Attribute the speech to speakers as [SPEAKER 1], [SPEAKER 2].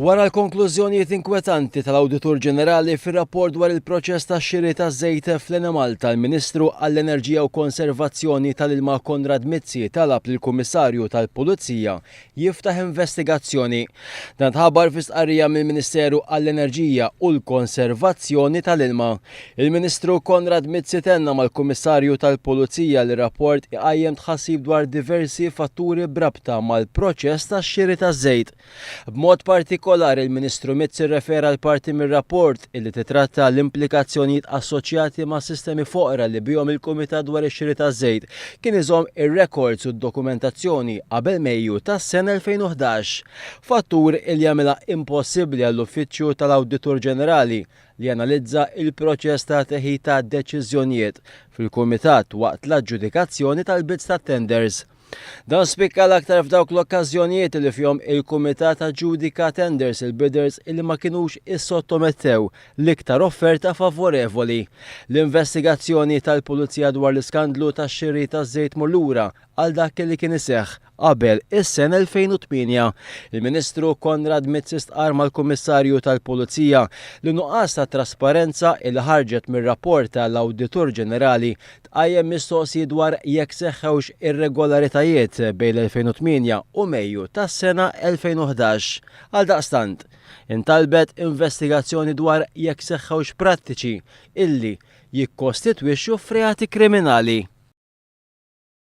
[SPEAKER 1] Wara l-konklużjonijiet inkwetanti tal-Awditur Ġenerali fir-rapport dwar il-proċess tax-xiri taż-żejt fl-Enemalta, l-Ministru għall-Enerġija u Konservazzjoni tal-Ilma Konrad Mizzi talab lill-Kummissarju tal-Pulizija jiftaħ investigazzjoni. Dan tħabbar fi stqarrija mill-Ministeru għall-Enerġija u l-Konservazzjoni tal-Ilma. Il-Ministru Konrad Mizzi tenna mal-Kummissarju tal-Pulizija li r-rapport iqajjem tħassib dwar diversi fatturi b'rabta mal-proċess tax-xiri taż-żejt. B'mod partikolari, il-Ministru Mizzi rrefera għal parti mir-rapport illi titratta l-implikazzjonijiet assoċjati ma' sistemi foqra li bihom il-Kumitat dwar ix-Xiri taż-Żejt kien iżomm ir-rekords u d-dokumentazzjoni qabel Mejju tas-sena 2011, fattur illi jagħmilha impossibbli għall-Uffiċċju tal-Awditur Ġenerali li janalizza il-proċess ta' teħid ta' deċiżjonijiet fil-Kumitat waqt l-aġġudikazzjoni tal-bids tat-tenders. Dan spikka l-aktar f'dawk l-okkażjonijiet li fihom il-Kumitat aġġudika tenders il-bidders illi ma kinux issottomettew l-iktar offerta favorevoli. L-investigazzjoni tal-Pulizija dwar l-iskandlu tax-xiri taż-żejt tmur lura għal dak li kien iseħħ qabel is-sena 2008. Il-Ministru Konrad Mizzi stqarr mal-Kummissarju tal-Pulizija li nuqqas ta' trasparenza illi ħarġet mir-rapport tal-Awditur Ġenerali Tqajjem mistoqsijiet dwar jekk seħħewx irregolaritajiet bejn l-2008 u Mejju tas-sena 2011. Għaldaqstant, intalbet investigazzjoni dwar jekk seħħewx prattiċi illi jikkostitwixxu f'reati kriminali.